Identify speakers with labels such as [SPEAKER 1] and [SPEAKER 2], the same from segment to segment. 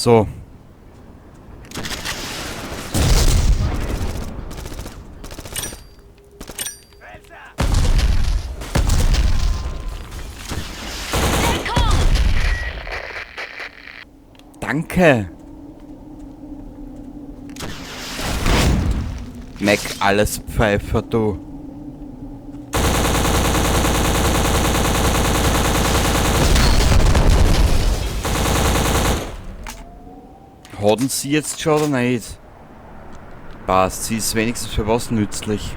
[SPEAKER 1] So. Danke. Mac, alles Pfeifer, du. Hatten sie jetzt schon oder nicht? Passt, sie ist wenigstens für was nützlich.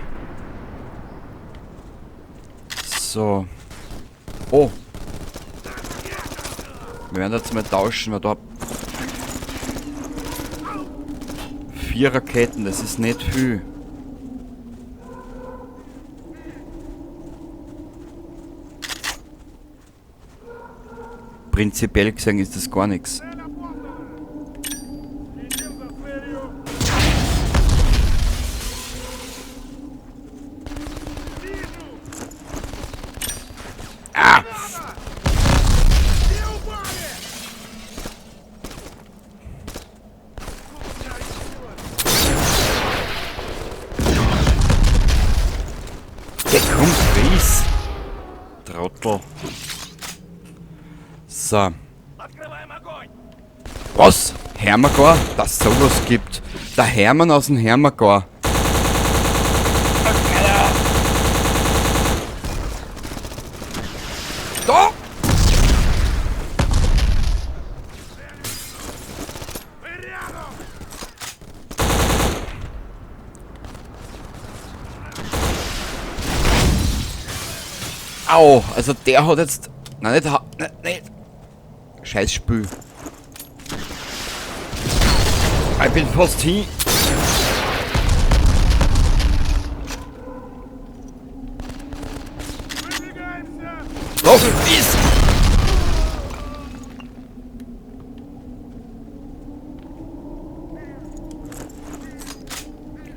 [SPEAKER 1] So. Oh. Wir werden jetzt mal tauschen, weil da... 4 Raketen, das ist nicht viel. Prinzipiell gesehen ist das gar nichts. Ah! Der kommt, Fries. Trottel. So. Was? Hermagor? Dass es sowas gibt. Der Hermann aus dem Hermagor. Da! Au, also der hat jetzt... Nein, nicht... Nein, nicht. Scheiß Spül. Ich bin fast hin. Lauf, ist!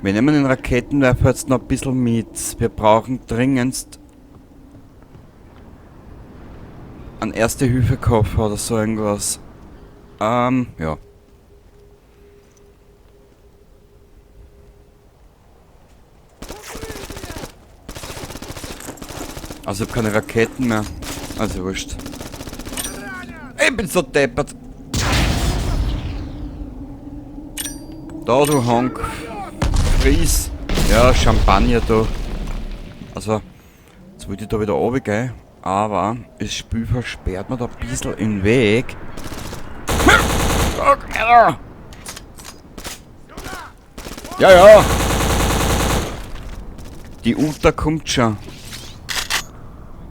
[SPEAKER 1] Wir nehmen den Raketenwerfer jetzt noch ein bisschen mit. Wir brauchen dringendst einen Erste-Hilfe-Koffer oder so irgendwas. Ja. Also ich hab keine Raketen mehr. Also wurscht. Ich bin so deppert. Da du Honk. Fries. Ja, Champagner da. Also, jetzt wollte ich da wieder runter gehen. Aber das Spiel versperrt mir da ein bisschen den Weg. Ja, ja. Die Uta kommt schon.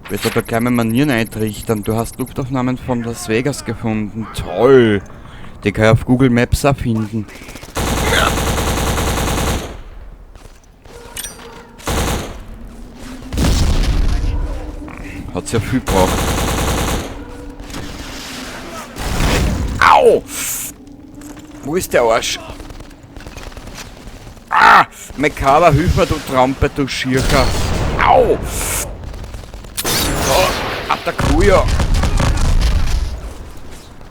[SPEAKER 1] Wird da gleich mal Manieren eintrichtern. Du hast Luftaufnahmen von Las Vegas gefunden. Toll. Die kann ich auf Google Maps auch finden. Hat sehr viel gebraucht. Au! Wo ist der Arsch? Ah! Mekala, hilf mir, du Trampe, du Schircher. Au! So, Attakuja!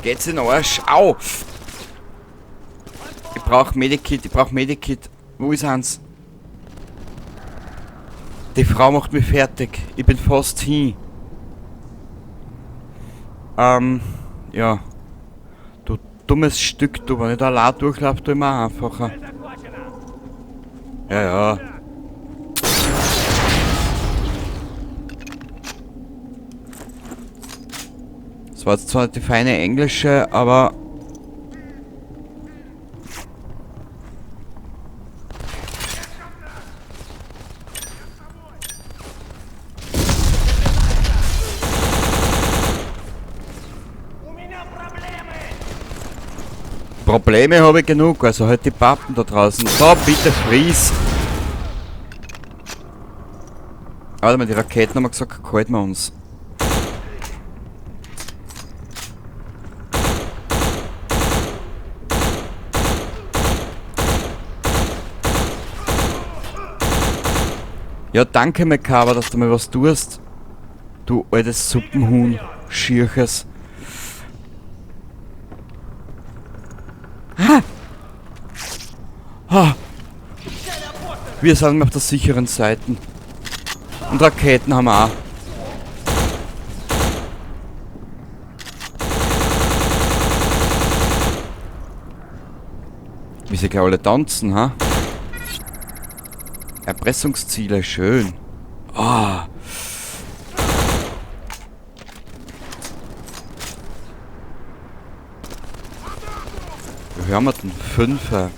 [SPEAKER 1] Geht's in den Arsch? Au! Ich brauch Medikit, ich brauch Medikit. Wo ist eins? Die Frau macht mich fertig. Ich bin fast hin. Ja. Du dummes Stück, du. Wenn ich da allein durchlaufe, tu ich mir auch einfacher. Ja, ja. Das war jetzt zwar die feine englische, aber... Probleme habe ich genug, also halt die Pappen da draußen. So, bitte fries! Warte mal, die Raketen haben wir gesagt, halten wir uns. Ja, danke, Mekaba, dass du mal was tust. Du altes Suppenhuhn, Schirches. Ha. Wir sind auf der sicheren Seite. Und Raketen haben wir auch. Wie sie gleich alle tanzen, ha? Erpressungsziele, schön. Ah. Wie hören wir denn? 5.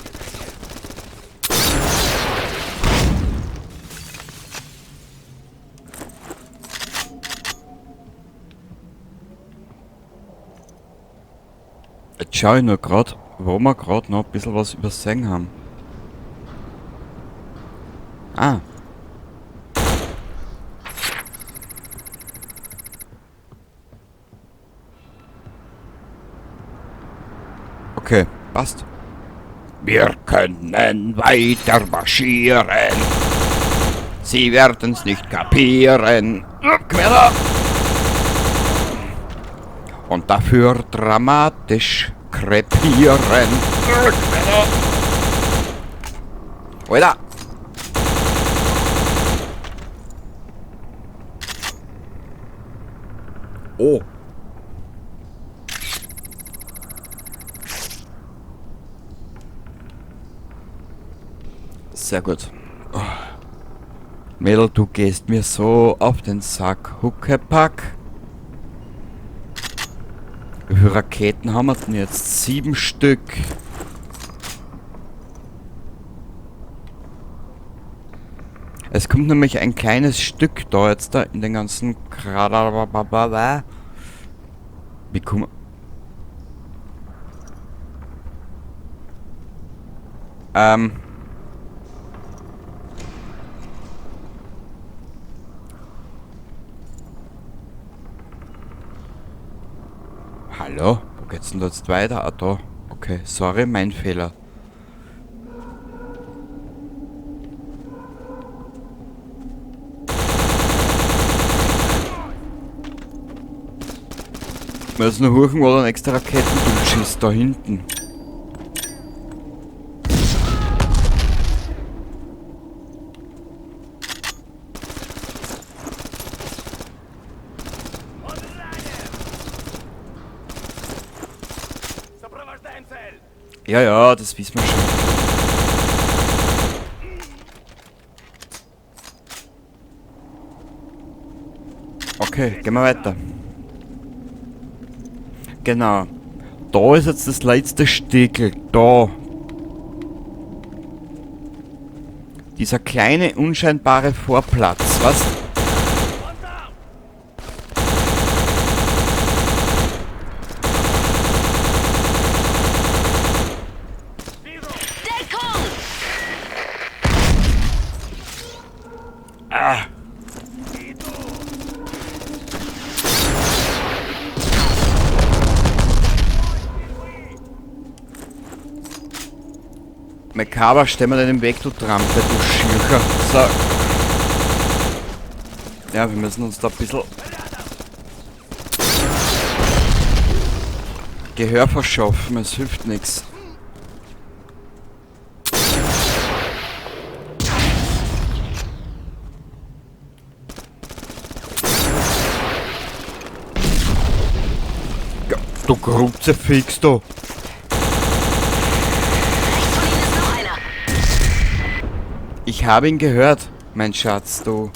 [SPEAKER 1] Jetzt schau ich nur grad, wo wir grad noch ein bisschen was übersehen haben. Ah. Okay, passt. Wir können weiter marschieren. Sie werden's nicht kapieren. Quer. Und dafür dramatisch krepieren. Alter! Oh! Sehr gut. Oh. Mädel, du gehst mir so auf den Sack. Huckepack. Wie viele Raketen haben wir denn jetzt? 7 Stück. Es kommt nämlich ein kleines Stück da jetzt da in den ganzen Kradabababa. Wie kommen... Hallo? Wo geht's denn da jetzt weiter? Ah, da. Okay, sorry, mein Fehler. Wir müssen nur huchen, wo der nächste Raketendutsch ist, da hinten. Ja, ja, das wissen wir schon. Okay, gehen wir weiter. Genau. Da ist jetzt das letzte Stickel. Da. Dieser kleine, unscheinbare Vorplatz. Was? Ah. Mekaba, stell mir den Weg, du Trampe, du Schircher. So. Ja, wir müssen uns da ein bisschen Gehör verschaffen, es hilft nichts. Du Kruzifix, du! Ich habe ihn gehört, mein Schatz, du.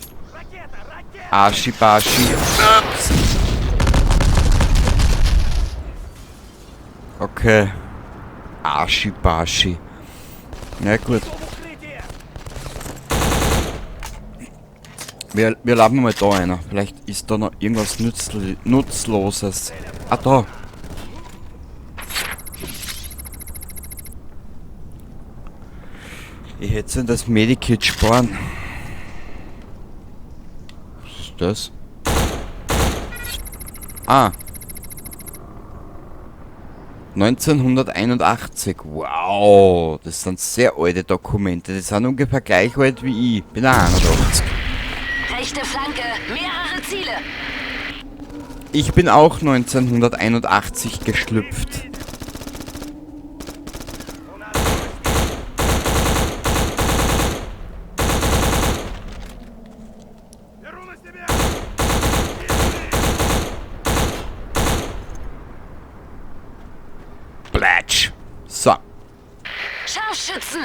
[SPEAKER 1] Aschi-Baschi. Ups. Okay. Aschi-Baschi. Na gut. Wir laden mal da einer. Vielleicht ist da noch irgendwas Nutzloses. Ah, da. Ich hätte in das Medikit sparen. Was ist das? Ah. 1981. Wow. Das sind sehr alte Dokumente. Die sind ungefähr gleich alt wie ich. Bin auch 81.
[SPEAKER 2] Rechte Flanke. Mehrere Ziele.
[SPEAKER 1] Ich bin auch 1981 geschlüpft. Blatsch. So.
[SPEAKER 2] Scharfschützen!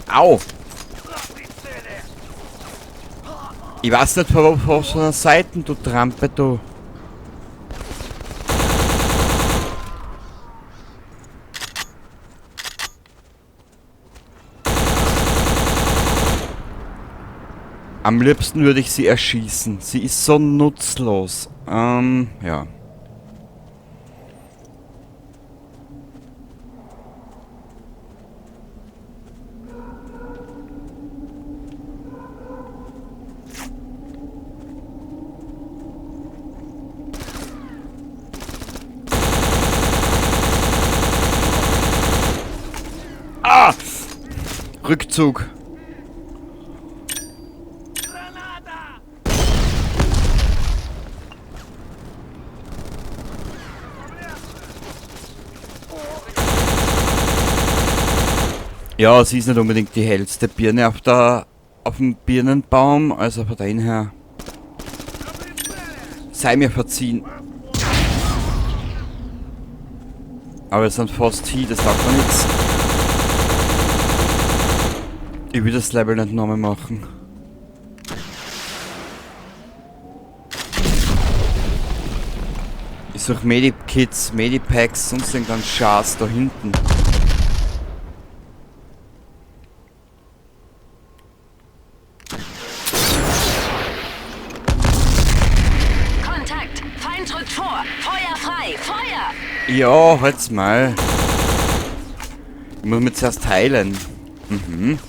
[SPEAKER 1] Au! Ich weiß nicht, von was von der Seite, du Trampe, du. Am liebsten würde ich sie erschießen. Sie ist so nutzlos. Ja. Ah! Rückzug. Ja, sie ist nicht unbedingt die hellste Birne auf dem Birnenbaum, also von daher her. Sei mir verziehen. Aber wir sind fast hier, das taugt mir nichts. Ich will das Level nicht nochmal machen. Ich suche Medikits, Medipacks, sonst irgendeinen Schatz da hinten.
[SPEAKER 2] Kontakt! Feind rückt vor! Feuer frei! Feuer!
[SPEAKER 1] Ja, halt's mal. Ich muss mich zuerst heilen. Mhm.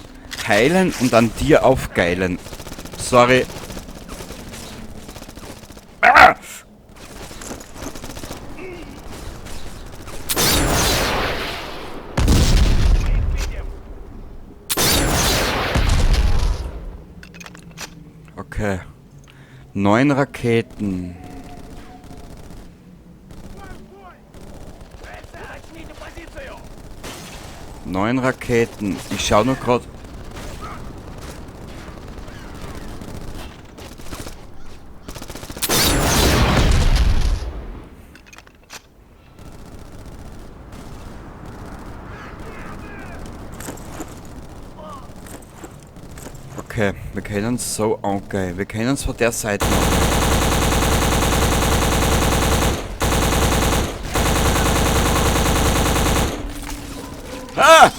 [SPEAKER 1] Heilen und an dir aufgeilen. Sorry. Ah! Okay. 9 Raketen. 9 Raketen. Ich schau nur grad. Okay, wir können es so angehen. Wir können es von der Seite machen. Ah!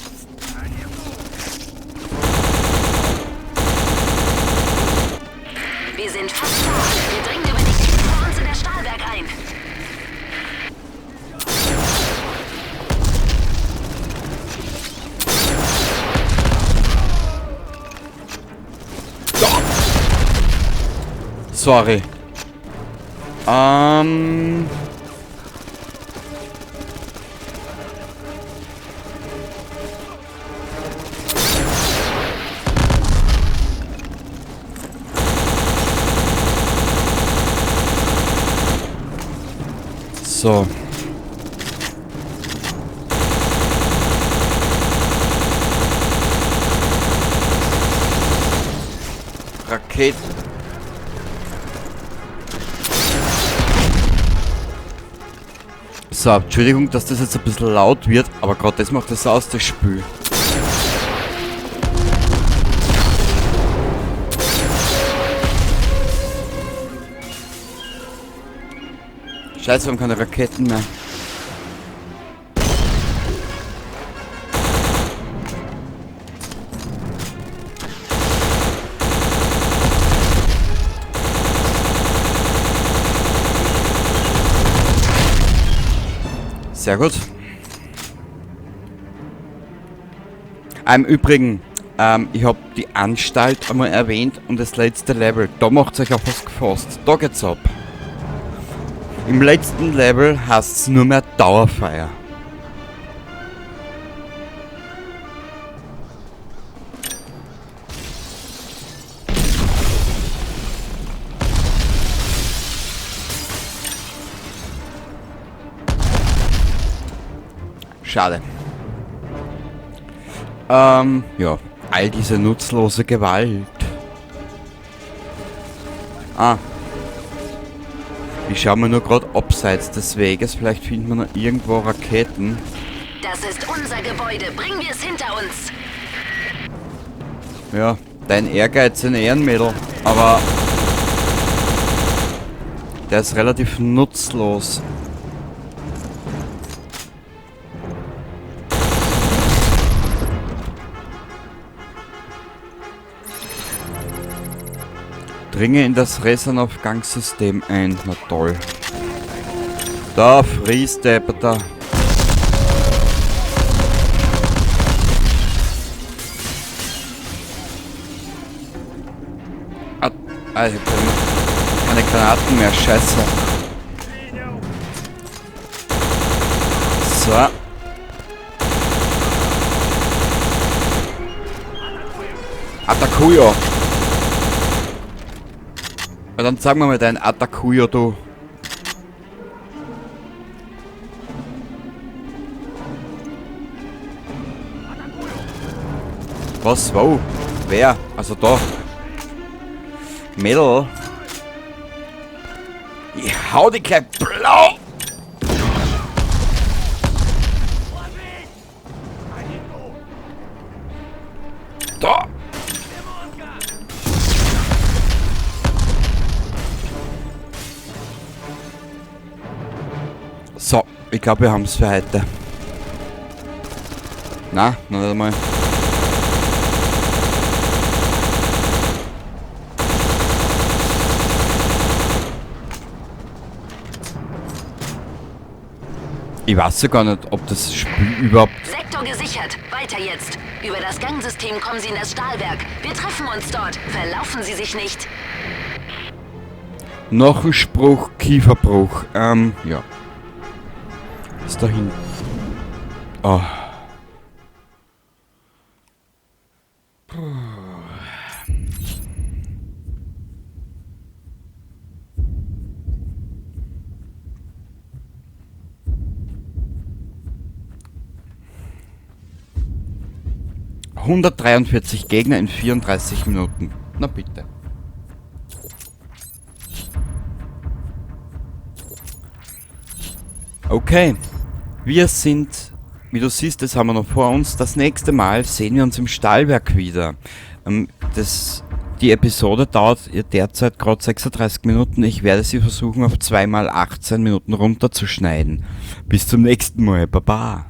[SPEAKER 2] Wir sind fast da. Wir dringen über die Klippe vor uns in das Stahlwerk ein.
[SPEAKER 1] Sorry. So. Raketen. So, Entschuldigung, dass das jetzt ein bisschen laut wird, aber gerade das macht das aus, das Spiel. Scheiße, wir haben keine Raketen mehr. Sehr gut. Im Übrigen, ich hab die Anstalt einmal erwähnt und das letzte Level, da macht's euch auf was gefasst. Da geht's ab. Im letzten Level heißt's nur mehr Dauerfeuer. Schade. Ja. All diese nutzlose Gewalt. Ah. Ich schaue mir nur grad abseits des Weges. Vielleicht findet man noch irgendwo Raketen.
[SPEAKER 2] Das ist unser Gebäude. Bringen wir es hinter uns.
[SPEAKER 1] Ja, dein Ehrgeiz in Ehrenmädel. Aber der ist relativ nutzlos. Dringe in das Rezanov-Gangsystem ein. Na toll. Da friest der da. Ah, ich hab keine Granaten mehr. Scheiße. So. Atakuyo. Ja, dann sag mal dein Atakuyo, du. Was? Wo? Wer? Also da. Mädel. Ich hau dich gleich blau! Da! So, ich glaub, wir haben's für heute. Na, noch nicht einmal. Ich weiß ja gar nicht, ob das Spiel überhaupt...
[SPEAKER 2] Sektor gesichert. Weiter jetzt. Über das Gangsystem kommen Sie in das Stahlwerk. Wir treffen uns dort. Verlaufen Sie sich nicht.
[SPEAKER 1] Noch ein Spruch, Kieferbruch. Ja. Ist da hinten. Oh. Puh. 143 Gegner in 34 Minuten. Na bitte. Okay. Wir sind, wie du siehst, das haben wir noch vor uns. Das nächste Mal sehen wir uns im Stahlwerk wieder. Die Episode dauert derzeit grad 36 Minuten. Ich werde sie versuchen, auf 2 mal 18 Minuten runterzuschneiden. Bis zum nächsten Mal. Baba.